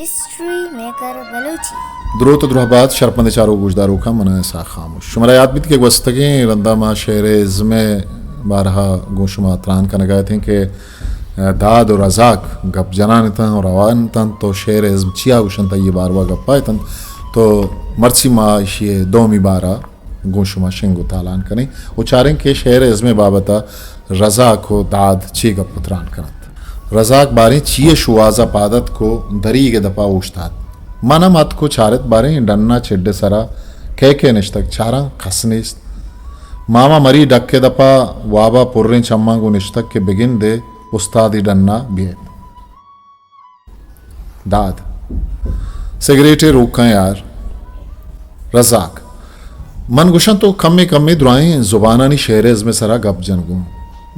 History maker Balochi. دروت ءُ درہبات شرپندیں چاروک گوشداروکاں، من اسحاق خاموش۔ شمارا یات بیت کہ گوستگیں رندا ما شعر ءِ ازم ءِ بارہا گوں شما تران کنگا اتیں کہ داد ءُ رزاک گپ جنان اتنت ءُ روان اتنت تو شعر ءِ ازم چیا گوشنت، آئی ءِ باروا گپا اتنت تو مرچی ما ایشی ءِ دومی بارا گوں شما شنگ ءُ تالان کنیں ءُ چاریں کہ شعر ءِ ازم ءِ بابت ءَ رزاک ءُ داد چے گپ ءُ تران کننت۔ رزاک باریں چی ءِ شوہاز ءَ پاد اتک ءُ دریگ ءِ دپ ءَ اوشتات۔ من ہم اتک ءُ چارت باریں ڈن ءَ چڈ ءِ سرا کئے کئے نشتگ، چاراں کس نیست۔ ماما مری ڈک ءِ دپ ءَ واب ءَ پریں چماں گوں نشتگ کہ بگندے استادے ڈن ءَ بیئیت۔ داد، سگریٹے روکاں یار۔ رزاک، من گوشاں تو کمے کمے درائیں زبانانی شعر ءِ ازم ءِ سرا گپ جن گوں۔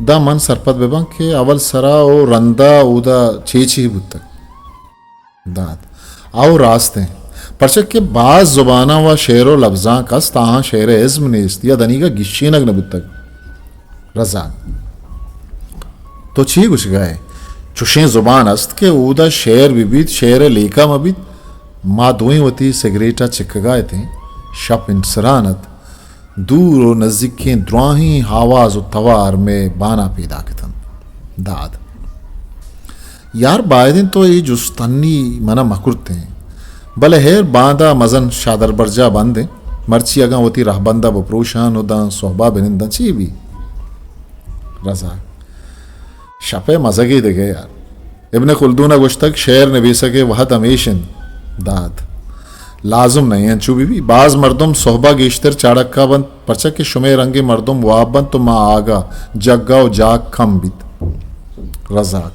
داں من سرپد بباں کہ اول سرا ءُ رندا اودا چے چے بوتگ۔ داد، او راست ایں، پرچا کہ باز زباناں وا شعر ءُ لبزانک است، آہاں شعر ءِ ازم نیست یا دنیگا گیشینگ نہ بوتگ۔ رزاک، تو چے گوشگا ئے؟ چشیں زبان است کہ اودا شعر بہ بیت، شعر ءِ لیکہ مہ بیت۔ ما دوئیں وتی سگریٹ ءَ چکگا اتیں۔ شپ انسران ات۔ دور ءُ نزیکیں دراہیں آواز ءُ توار مئے بان ءَ پیداک اتنت۔ داد، یار، باید انت تو اے جست انی من ءَ مہ کرتیں۔ بلے ہیر، باندا مزن شادربرجاہ بند انت۔ مرچی اگاں وتی رہبند ءَ بپروشاں ءُ داں سہبا بننداں، چی بی؟ رزاک، شپ ءِ مزگے دگہ یار۔ ابن خلدون ءَ گوشتگ، شعر نبیسگ ءِ وہد ہمیش انت۔ داد، لازم نہ انت انچو بہ بی۔ باز مردم سہبا گیشتر چاڑکا بنت، پرچا کہ شمئے رنگیں مردم واب بنت ءُ ما آگا، جگا ءُ جاگ کم بیت۔ رزاک،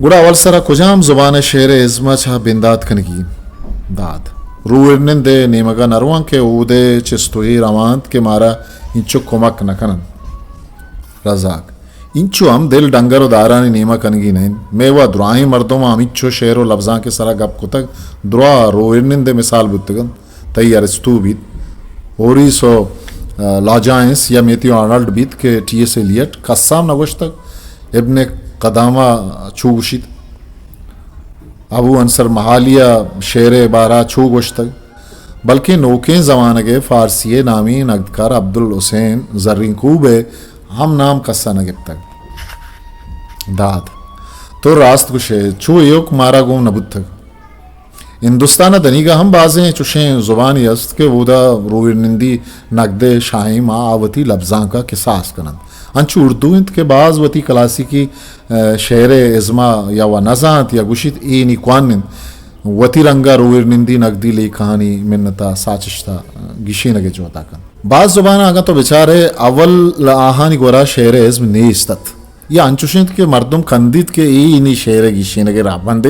گڑا اول سرا کجام زبان ءِ شعر ءِ ازم ءَ چہ بندات کنگی؟ داد، روئرنند ءِ نیمگا نہ رواں کہ اود ءِ چست ءُ ایر ہما انت کہ مارا انچو کمک نہ کننت۔ رزاک، انچو ہم دل ڈنگر ءُ دارانی نیما کنگی نہ انت۔ مئے وا دراہیں مردماں ہمینچو شعر ءُ لبزانک ءِ سرا گپ کتگ، دراہ روئرنند ءِ مثال بوتگ انت۔ تئی ارسطو بیت، ہوریس ءُ، آ، لاجائنس یا میتھیو آرنلڈ بیت کہ ٹی ایس ایلیٹ، کسام نہ گوشتگ ابن قدامہ چو گوشیت، ابو انصر مہالی ءَ شعر ءِ بارہ ءَ چو گوشتگ، بلکیں نوکیں زمانگ ءِ فارسی ءِ نامی نگدکار عبدالحسین زرین کوب ءِ ہم نام کس ءَ نہ گپتگ۔ داد، تو راست گوش ئے، چو ایوک مارا گون نہ بوتگ۔ ہندوستان ءَ دنیگا ہم بازیں چشیں زبانے است کہ اودا روئرنندی نگد ءِ شاہیم ءَ آ وتی لبزانک ءَ کساس کن انت۔ انچو اردو انت کہ باز وتی کلاسیکی، ءَ، شعر ءِ ازم ءَ یا وا نہ زانت یا گوشیت اے نی کوان انت، وتی رنگ ءَ روئرنندی نگدی لیکہانی منت ءَ ساچشت ءَ گیشینگ ءِ جہد ءَ کنت۔ باز زباناں اگاں تو بچار ئے، اول آہانی گورا شعر ءِ ازم نیست ات۔ یا انچوش انت کہ مردم کندیت کہ اے نی شعر ءِ گیشینگ ءِ راہبندے۔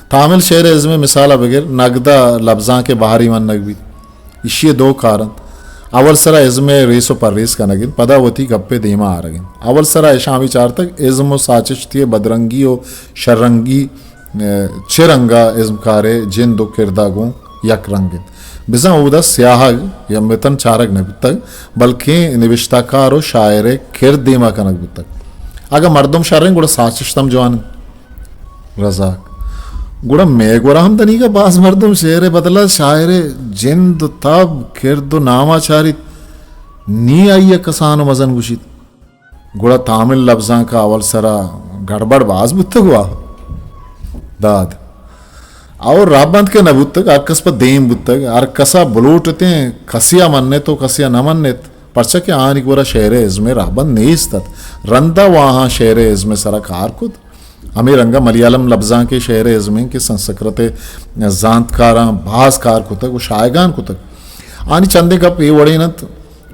تامل شعر ءِ ازم ءِ مثال ءَ بگر، نگد ءَ لبزانک ءِ بہری منگ بیت۔ ایشی ءِ دو کار انت۔ اول سرا ازم ءِ ریس ءُ پریس کنگ انت، پدا وتی گپ ءِ دیما آرگ انت۔ اول سرا اشاں ہمے چارتگ، ازم ءُ ساچشتی ءِ بدرنگی ءُ شررنگی، ءَ، چہ رنگ ءَ ازمکار ءِ جند ءُ کرد ءَ گوں یک رنگ انت۔ بزاں اودا سیاہگ یا متن چارگ نہ بوتگ، بلکیں نبشتہ کار ءُ شاعر ءِ کرد دیما کنگ بوتگ۔ اگاں مردم شریں، گڑا ساچشت ہم جوان انت۔ رزاک، گڑا مئے گورا ہم دنیگا باز مردم شعر ءِ بدل ءَ شاعر ءِ جند ءُ تب، کرد ءُ نام ءَ چاریت، نی آئی ءَ کسان ءُ مزن گوشیت۔ گڑا تامل لبزانک ءَ اول سرا گڑبڑ باز بوتگ وا۔ داد، اور راہبند کہ نہ بوتگ، ہر کس پہ دیم بوتگ، ہر کس ءَ بلوٹ اتیں، کسے ءَ منت ءُ کسے ءَ نہ منت، پرچا کہ آہانی گورا شعر ءِ ازم ءِ راہبند نیست ات۔ رندا واہاں شعر ءِ ازم ءِ سرا کار کت۔ ہمے رنگا ملیالم لبزانک ءِ شعر ءِ ازمیں کہ سنسکرت ءِ زانتکاراں باز کار کتگ ءُ شائگان کتگ۔ آنی چندے گپ اے وڑین انت،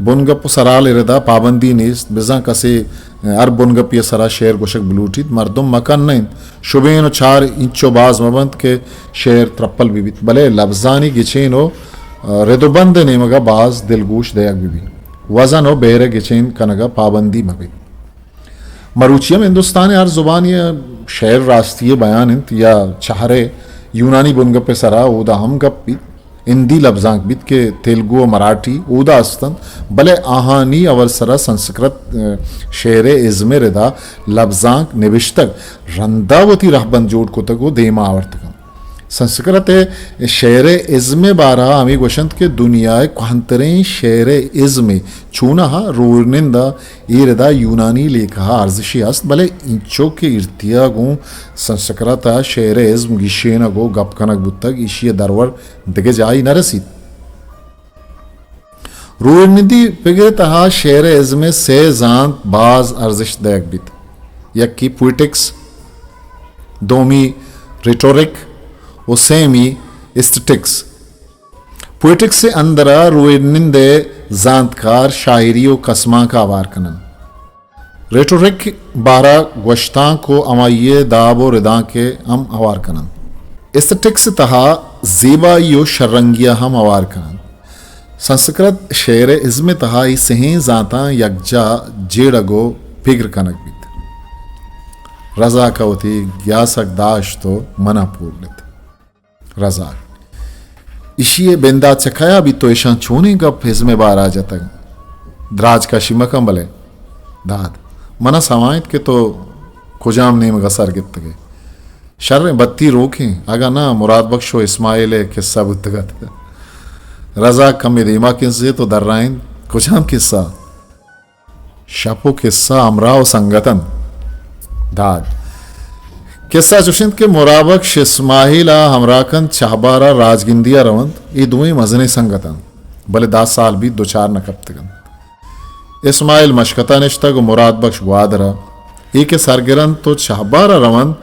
بنگپ ءُ سرحال ءِ ردا پابندی نیست، بزاں کسے ہر بنگپے ءِ سرا شعر گوشگ بلوٹیت، مردم مکن نہ انت۔ شبین ءُ چار انچو باز مہ بنت کہ شعر ترپل بہ بیت، بلے لبزانی گچین ءُ رد ءُ بند ءِ نیمگا باز دلگوش دئیگ بہ بیت۔ وزن ءُ بہر ءِ گچین کنگا پابندی مہ بیت۔ مروچی ہم ہندوستان ءِ ہر زبانے ءَ شعر راستی ءِ بیان انت یا چہرے۔ یونانی بنگپ ءِ سرا اودا ہم گپ بیت، ہندی لبزانک بیت کہ تیلگو ءُ مراٹھی اودا است انت، بلے آہانی اول سرا سنسکرت، ءَ، شعر ءِ ازم ءِ ردا لبزانک نبشتگ، رندا وتی رہبند جوڑ کتگ ءُ دیما آورتگ انت۔ سنسکرت ءِ شعر ءِ ازم ءِ بارہ ءَ ہمے گوشنت کہ دنیا ءِ کوہنتریں شعر ءِ ازم ءَ چوناہا روہنند ءَ اے ردا یونانی لیکہ ءَ ارزشے است، بلے اینچو کہ ایرتی ءَ گوں سنسکرت ءِ شعر ءِ ازم گیشینگ ءُ گپ کنگ بوتگ، ایشی ءِ درور دگہ جاہے نہ رسیت۔ روہنندی پگر ءِ تہا شعر ءِ ازم ءِ سے زانت باز ارزشت دئیگ بیت۔ یکے پوئٹکس، دومی ریٹورک ءُ سیمی ایستھیٹکس۔ پوئٹکس ءِ اندر ءَ روہنند ءِ زانتکار شاعری ءُ کسمانک ءَ ہوار کن انت۔ ریٹورک ءِ بارہ ءَ گوشتانک ءُ ہمائی ءِ داب ءُ ردانک ءَ ہم ہوار کن انت۔ ایستھیٹکس ءِ تہا زیبائی ءُ شررنگی ءَ ہم ہوار کن انت۔ سنسکرت شعر ءِ ازم ءِ تہا اے سہیں زانتاں یکجاہ جیڑگ ءُ پگر کنگ بیت۔ رزاک ءَ وتی گیاسگ داشت ءُ من ءَ پورنت۔ رزاک، ایشی ءِ بندات چہ کیا بیت ءُ ایشاں چونیں گپ ازم ءِ بارہ ءَ جتگ؟ دراج کشی مکن بلے داد، من ءَ سما انت کہ تو کجام نیمگ ءَ سر گپتگ ئے۔ شریں بتی روکیں، اگاں ناں مراد بخش ءُ اسماعیل ءِ کسہ بوتگ ات۔ رزاک کمے دیما کنزیت ءُ درائینت، کجام کسہ؟ شپ ءُ کسہ ہمراہ ءُ سنگت انت۔ داد، کسہ چوش انت کہ مراد بخش اسماعیل ءَ ہمراہ کنت، چہبار ءَ راجگندی ءَ رونت، اے دوئیں مزنیں سنگت انت، بلے دہ سال بیت دچار نہ کپتگ انت۔ اسماعیل مشکت ءَ نشتگ ءُ مراد بخش گوادر ءَ۔ اے کہ سرگر انت ءُ چہبار ءَ رونت،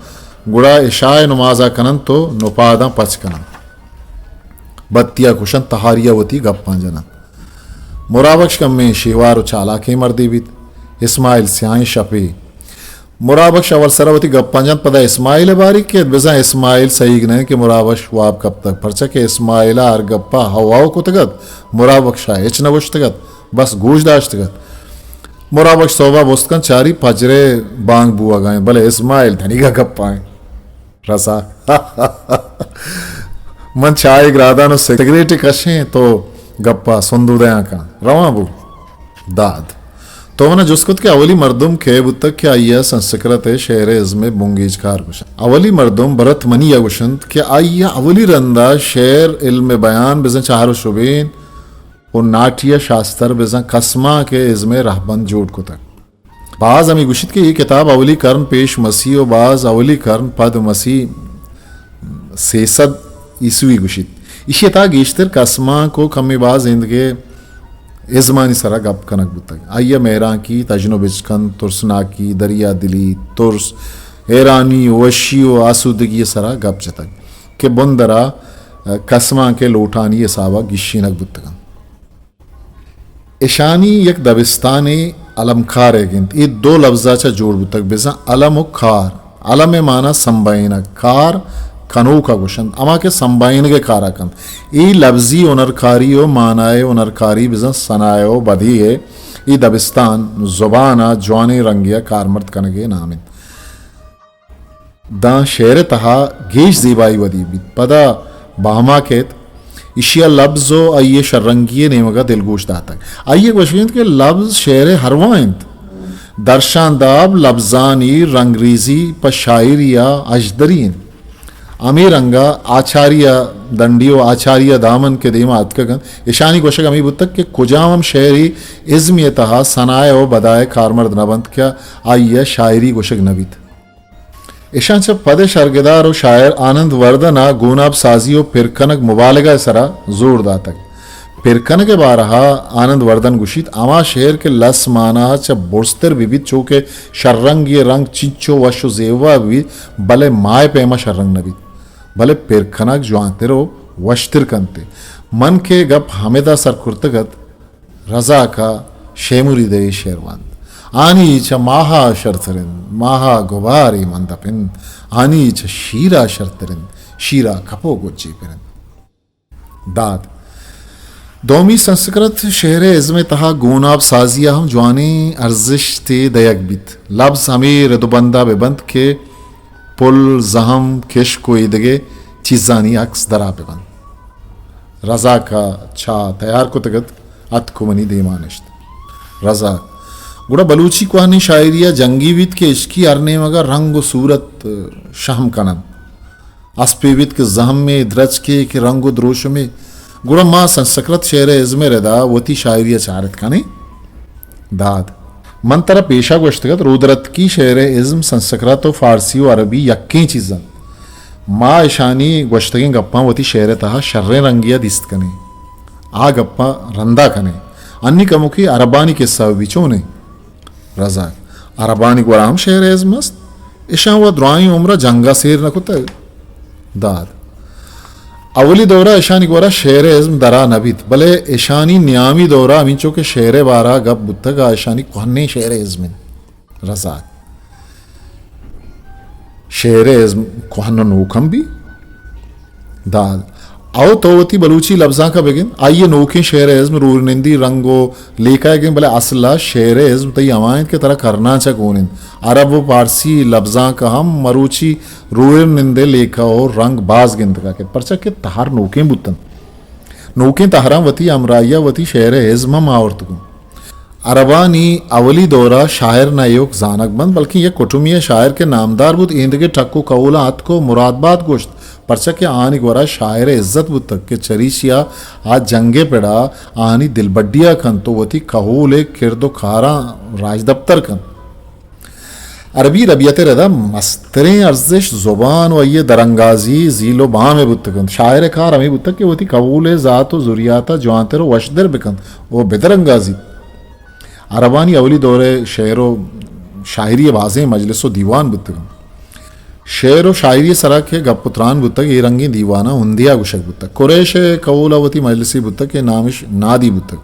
گڑا عشاء ءِ نماز ءَ کن انت ءُ نپاداں پچ کن انت۔ بتی ءَ کش انت، تہاری ءَ وتی گپاں جن انت۔ مراد بخش کمیں شیوار ءُ چالاکیں مردے بیت۔ اسماعیل سیاہیں شپے۔ مراد بخش اول سرا وتی گپاں جنت، پدا اسماعیل ءَ باریگ کیت، بزاں اسماعیل سہیگ نہ انت کہ مراد بخش واب کپتگ، پرچا کہ اسماعیل ءَ ہر گپ ءَ ہو ہو کتگ ات، مراد بخش ءَ ہچ نہ گوشتگ ات، بس گوش داشتگ ات۔ مراد بخش سہب ءَ بست کنت، چاری پجر ءِ بانگ بوہگ ءَ انت، بلے اسماعیل دنیگا گپ ءَ انت۔ رزاک، من چاہے گرادان ءُ سگریٹے کشیں، تو گپ ءَ سندودیاں کن۔ رواں بو۔ داد، تو من ءَ جست کت کہ اولی مردم کئے بوتگ کہ آئی ءَ سنسکرت ءِ شعر ءِ ازم ءِ بنگیجکار گوشنت؟ اولی مردم بھرت منی ءَ گوشنت کہ آئی ءَ اولی رند ءَ شعر، علم بیان، بزاں چہر ءُ شبین ءُ ناٹیہ شاستر، بزاں کسمانک ءِ ازم ءِ رہبند جوڑ کتگ۔ باز ہمے گوشیت کہ اے کتاب اولی کرن پیش مسیح ءُ باز اولی کرن پد مسیح، سئے سد عیسوی گوشیت۔ ایشی ءِ تہا گیشتر کسمانک ءُ کمے باز ایندگہ ازمانی سرا گپ کنگ بوتگ۔ آئی ءَ مہرانکی، تژن ءُ بچکند، ترسناکی، دریا دلی، ترس، حیرانی، وشی ءُ آسودگی ءِ سرا گپ جتگ کہ بندرا کسمانک ءِ لوٹانی حساب ءَ گیشینگ بوتگ انت۔ اشانی یک دبستانے المکارئیگ انت۔ اے دو لبز ءَ چہ جوڑ بوتگ، بزاں الم ءُ کار۔ الم ءِ مانا سمبہینگ، کار کنوک ءَ گوشنت، ہما کہ سمبہینگ ءِ کار ءَ کنت۔ اے لبزی ہنرکاری ءُ مانائے ہنرکاری بزاں صنایع ءُ بدیع ءِ اے دبستان زبان ءَ جوانیں رنگے ءَ کارمرد کنگ ءِ نام انت۔ داں شعر ءِ تہا گیش زیبائی ودی بیت۔ پدا باہما کیت، ایشی ءَ لبز ءُ آئی ءِ شررنگی ءِ نیمگ ءَ دلگوش داتگ۔ آئی ءِ گوشگ انت کہ لبز شعر ءِ ہرواہ انت۔ درشان داب، لبزانی رنگریزی پہ شاعری ءَ اژدری انت۔ ہمے رنگ ءَ آچاری ءِ دنڈی ءُ آچاری ءِ دامن کہ دیما اتکگ انت، اشانی گوشگ ہمے بوتگ کہ کجام ہم شعرے ازمی ءِ تہا صنایع ءُ بدائع کارمرد نہ بنت کہ آئی ءَ شاعری گوشگ نہ بیت۔ اشاں چہ پد ءَ شرگدار ءُ شاعر آنند وردن ءَ گوناب سازی ءُ پرکنگ مبالغہ ءِ سرا زور داتگ۔ پرکنگ ءِ بارہ ءَ آنند وردن گوشیت، ہما شعر کہ لس مانا ءَ چہ برزتر بہ بیت، چو کہ شررنگی ءِ رنگ چنچو وش ءُ زیبا بہ بیت، بلے ماہ ءِ پیما شررنگ نہ بیت، بلے پرکنگ جوانتر ءُ وشتر کنت۔ من کہ گپ ہمدا سر کرتگ ات، رزاک ءَ شے مرید ءِ اے شعر وانت۔ آنی چہ ماہ ءَ شرتر انت، ماہ ءَ گبارے مند ءَ پنت، آنی چہ شیر ءَ شرتر انت، شیر ءَ کپو گجے پر انت۔ داد۔ دومی، سنسکرت شعر ءِ ازم ءِ تہا گوناب سازی ءَ ہم جوانیں ارزشتے دئیگ بیت۔ لبز ہمے رد ءُ بند ءَ بہ بنت کہ پل، زہم، کشک ءُ ایدگہ چیزانی عکس درا بہ بنت۔ رزاک ءَ چاہ تیار کتگ ات، اتک ءُ منی دیما نشت۔ رزاک، گڑا بلوچی کوہنیں شاعری ءَ جنگی بیت کہ اشکی ہر نیمگ ءَ رنگ ءُ صورت شہم کن انت۔ اسپے بیت کہ زہمے، درچکے کہ رنگ و دروشمے۔ گڑا ما سنسکرت شعر ء ازم ء ردا وتی شاعری ء چارت کنیں۔ داد، من ترا پیشا گوشتگ ات، رودرتکی شعر ء ازم سنسکرت و فارسی و عربی یکیں چیز انت۔ ما اشانی گوشتگیں گپاں وتی شعر ء تہا شریں رنگے ء دیست کنیں۔ آ گپاں رندا کنیں۔ انی کموکے عربانی قصہ بہ بی چونیں؟ رزاک، عربانی گورا ہم شعر ء ازم است؟ اشاں و درائیں عمر ء جنگ ء سیر نہ کتگ۔ داد، اولی دور ء اشانی گورا شعر ء ازم درا نہ بیت، بلے اشانی نیامی دور ء ہمینچو کہ شعر ء بارہ ء گپ بوتگ، آ اشانی کوہنیں شعر ء ازم انت۔ رزاک، شعر ء ازم کوہن و نوک ہم بی؟ داد، او تو وتی بلوچی لبزانک ء بگند، آئی ء نوکیں شعر ء ازم رورنندی رنگ و لیکہ ء گند، بلے اصل ء شعر ء ازم تئی ہما انت کہ ترا کرناں چہ گون انت۔ عرب و پارسی لبزانک ء ہم مروچی رورنند ء لیکہ و رنگ باز گندگ ء کیت، پرچا کہ تہر نوکیں بوت انت۔ نوکیں تہراں وتی ہمراہی ء وتی شعر ء ازم ہم آورتگ انت۔ عربانی اولی دور ء شاعر نہ ایوک زانگ بنت، بلکیں یک کٹمے ء شاعر کہ نامدار بوت، ایندگہ ٹک و کہولاں اتک و مراد بات گوشت، پرچا کہ آہانی گورا شاعر ء عزت بوتگ کہ چریشی ء آ جنگ ء پڑ ء آہانی دلبڈی ء کنت و وتی کہول ء کرد و کاراں راجدپتر کنت۔ عربی ربیت ء ردا مستریں ارزش زبان و آئی ء درانگازی، زیل و بام ء بوتگ انت۔ شاعر ء کار ہمے بوتگ کہ وتی کہول ء ذات و زریات ء جوانتر و وشدر بکنت و بدرانگازیت۔ عربانی اولی دور ء شعر و شاعری ء بازیں مجلس و دیوان بوتگ انت۔ شعر و شاعری ء سرا کہ گپ و تران بوتگ، اے رنگیں دیواناں ہندیا گوشگ بوتگ۔ قریش ء کہول ء وتی مجلسے بوتگ کہ نامش نادی بوتگ۔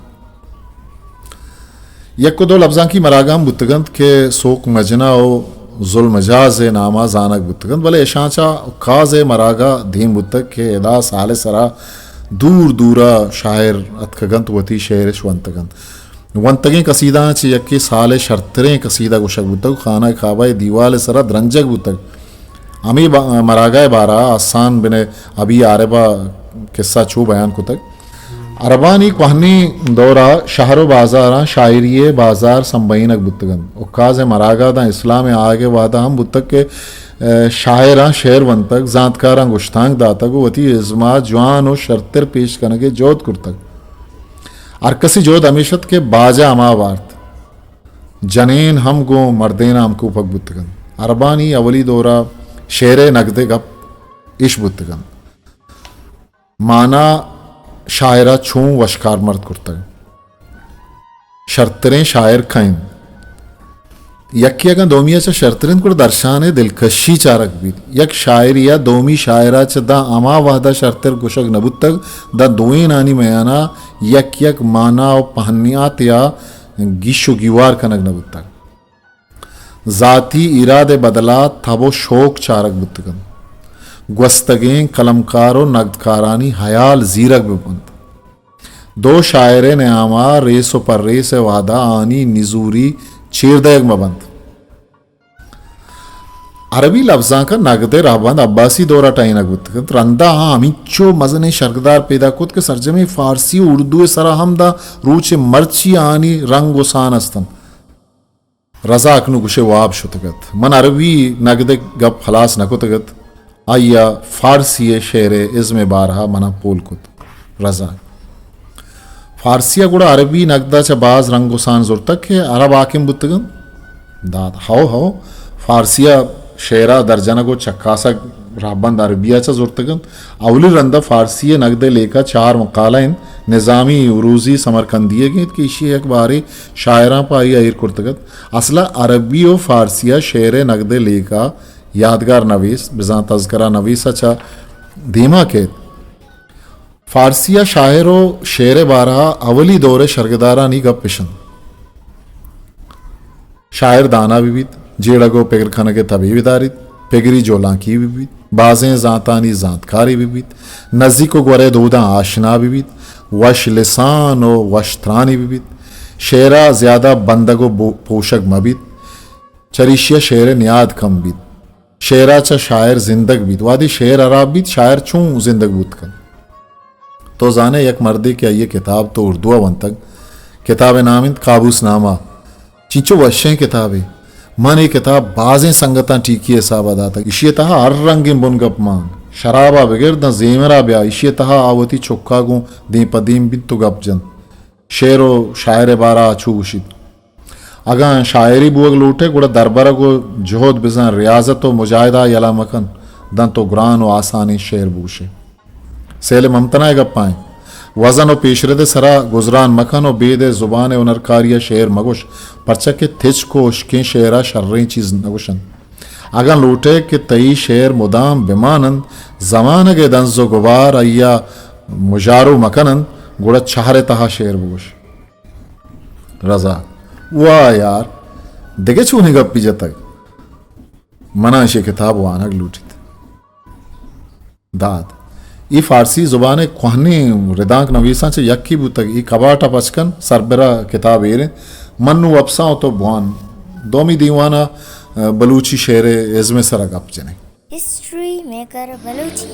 یک و دو لبزانکی مراگہ ہم بوتگ انت کہ سوک مجنہ و ظلم مجاز ء ناما زانگ بوتگ انت، بلے اشاں چہ عکاز ء مراگہ دیم بوتگ کہ ادا سال ء سرا دور دور ء شاعر اتکگ انت، وتی شعرش ونتگ انت۔ ونتگیں قصیدہاں چہ یکے سال ء شرتریں قصیدہ گوشگ بوتگ، خانہ کعبہ ء دیوال ء سرا درنجگ بوتگ۔ ہمے با-، مراگہ ء بارہ ء حسان بن ابی عاربہ قصہ چو بیان کتگ۔ عربانی کوہنیں دور ء شہر و بازاراں شاعری ء بازار سمبہینگ بوتگ انت۔ عکاز ء مراگہ داں اسلام ء آیگ ء وہد ء ہم بوتگ کہ، ء، شاعراں شعر ونتگ، زانتکاراں گشتانک داتگ و وتی ازم ء جوان و شرتر پیش کنگ ء جہد کرتگ۔ ہرکسی جہد ہمیش ات کہ باجہ ہما بارت، جنین ہم گوں مردین ء ہمکوپگ بوتگ انت۔ عربانی اولی دور ء شعر ء نگد ء گپ اش بوتگ انت۔ مانا شاعر ء چون وشکارمرد کرتگ؟ شرتریں شاعر کئے انت؟ یکے اگاں دومی ء چہ شرتر انت، گڑا درشان ء دلکشی چارگ بیت۔ یک شاعرے ء دومی شاعر ء چہ داں ہما وہد ء شرتر گوشگ نہ بوتگ، داں دوئینانی میان ء یک یک مانا و پہنیات یا گیش و گیوار کنگ نہ بوتگ۔ ذاتی ایراد ء بدلا تب و شوق چارگ بوتگ انت۔ گوستگیں قلمکار و نگدکارانی حیال زیرگ بہ بنت۔ دو شاعر ء نیاما ریس و پریس ء وہدا آنی نزوری چیر دئیگ مہ بنت۔ عربی لبزانک ء نگد ء رہبند عباسی دور ء ٹہینگ بوتگ انت۔ رندا آہاں ہمینچو مزنیں شرگدار پیدا کت کہ سرجمیں فارسی و اردو ء سرا ہم داں روچ مرچی آنی رنگ و سان است انت۔ رزاک نوں گوشے واب شتگ ات۔ من عربی نگد ء گپ ہلاس نہ کتگ ات۔ آئی ء فارسی ء شعر ء ازم ء بارہ ء من ء پول کت۔ رزاک، فارسی ء گڑا عربی نگد ء چہ باز رنگ و سان زرتگ کہ عرب حاکم بوتگ انت؟ داد، ہو ہو، فارسی ء شعر ء درجنگ و چکاسگ رہبند عربی ء چہ زرتگ انت۔ اولی رند ء فارسی ء نگد ء لیکہ چار مقالہ انت، نظامی، عروضی، سمرقندی ء انت کہ ایشی ء یک بارے شاعراں پہ آئی ء ایر کرتگ ات۔ اصل ء عربی و فارسی ء شعر ء نگد ء لیکہ، یادگار نویس، بزاں تذکرہ نویس ء چہ دیما کیت۔ فارسی ء شاعر و شعر ء بارہ ء اولی دور ء شرگدارانی گپ اش انت۔ شاعر دانا بہ بیت، جیڑگ و پگر کنگ ء تبے بداریت، پگری جہلانکی بہ بیت، بازیں زانتانی زانتکارے بہ بیت، نزیک و گورے دوداں آشنا بہ بیت، وش لسان و وش ترانے بہ بیت، شعر ء زیادہ بندگ و بو-، پوشگ مہ بیت، چریشی ء شعر ء نیاد کم بیت۔ شعر ء چہ شاعر زندگ بیت۔ وہدے شعر ہراب بیت، شاعر چون زندگ بوت کنت؟ تو زانئے یک مردے کہ آئی ء کتاب تو اردو ء ونتگ، کتاب ء نام انت قابوس نامہ۔ چنچو وشیں کتابے۔ من اے کتاب بازیں سنگتاں ٹیکی ء حساب ء داتگ۔ ایشی ء تہا ہر رنگیں بنگپ مان، شراب ءَ بگر داں زیمر ءَ بیا، ایشی ءِ تہا آ وتی چکا گوں دیم پہ دیم بیت ءُ گپ جنت۔ شعر ءُ شاعر ءِ بارہ ءَ چو گوشیت۔ اگاں شاعری بوگ لوٹ ئے، گڑا دربرگ ءُ جہد بزاں، ریاضت ءُ مجاہدہ ءَ یلہ مکن، داں تو گران ءُ آسانیں شعر بگوش ئے۔ سیل ممتنع ءِ گپاں۔ وزن ءُ پیشرد ءِ سرا گزران مکن ءُ بید ءِ زبان ءِ ہنرکاری ءَ شعر مگوش، پرچا کہ تچک ءُ ہشکیں شعر ءَ شریں چیز نگوش انت۔ اگاں لوٹ ئے کہ تئی شعر مدام بمان انت، زمانگ ءِ دنز ءُ گبار آئی ءَ مژارو مکن انت، گڑا چہر ءِ تہا شعر بگوش۔ رضا، واہ یار، دگہ چونیں گپی جتگ؟ منا ایشی کتاب وانگ لوٹیت۔ داد، اے فارسی زبان ءِ کوہنیں ردانک نویساں چہ یکے بوتگ۔ اے کباٹ ءَ پچ کن، سربرا کتاب ایر انت۔ من نوں وپساں ءُ تو بوان۔ دومی دیوان ءَ، ءَ، بلوچی شعر ءِ ازم ءِ سرا گپ جنیں۔ History maker Balochi.